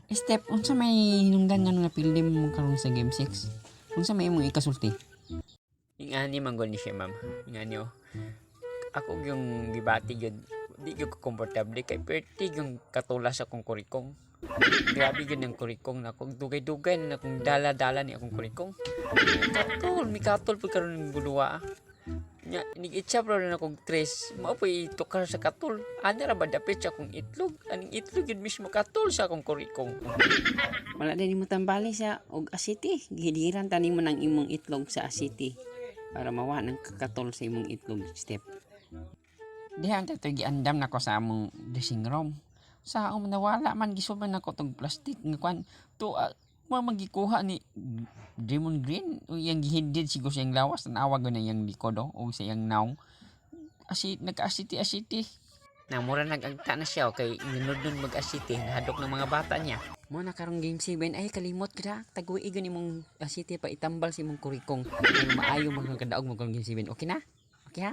Step, unsa may hinungdan nga napildi mo karon sa game 6? Unsa may imong ikasulti? Ingani man gud ni siya, ma'am. Ingani oh. Ako yung gibati gyud, di gyud ko komportable kay perti yung katula sa akong kurikong. Grabe gyud ang kurikong nako. Dugay-dugay na akong dala-dala ni akong kurikong. Katol, mi katol pud karon ning buluwa. Nya nig-itsa ra na akong tres. Mao po'y tukar sa katol. Ana ra ba dapit sa akong itlog? Aning itlog yun mismo katol sa akong kurikong. Wala din mo tambali sa og asiti. Gihidiran tani mo ng imong itlog sa asiti para mawa ng kakatol sa imong itlog, Step. Diha ang tato giandam nako sa among dressing room. Sa um nawala man gisuban nako tong plastic nga kwan to mo magikuha ni Draymond Green o iyang gihidid siguro sa iyang lawas, tanawa gyud na iyang likod oh, o sa iyang naong asi nagka-asiti asiti na mura nagagta na siya, okay, nunod mag-asiti, nahadok ng mga bata niya mo na karong game 7. Ay, kalimot ka, taguig gyud imong asiti pa itambal sa imong kurikong. Ay, maayo mga kadaog mo karong game 7. Okay na, okay ha.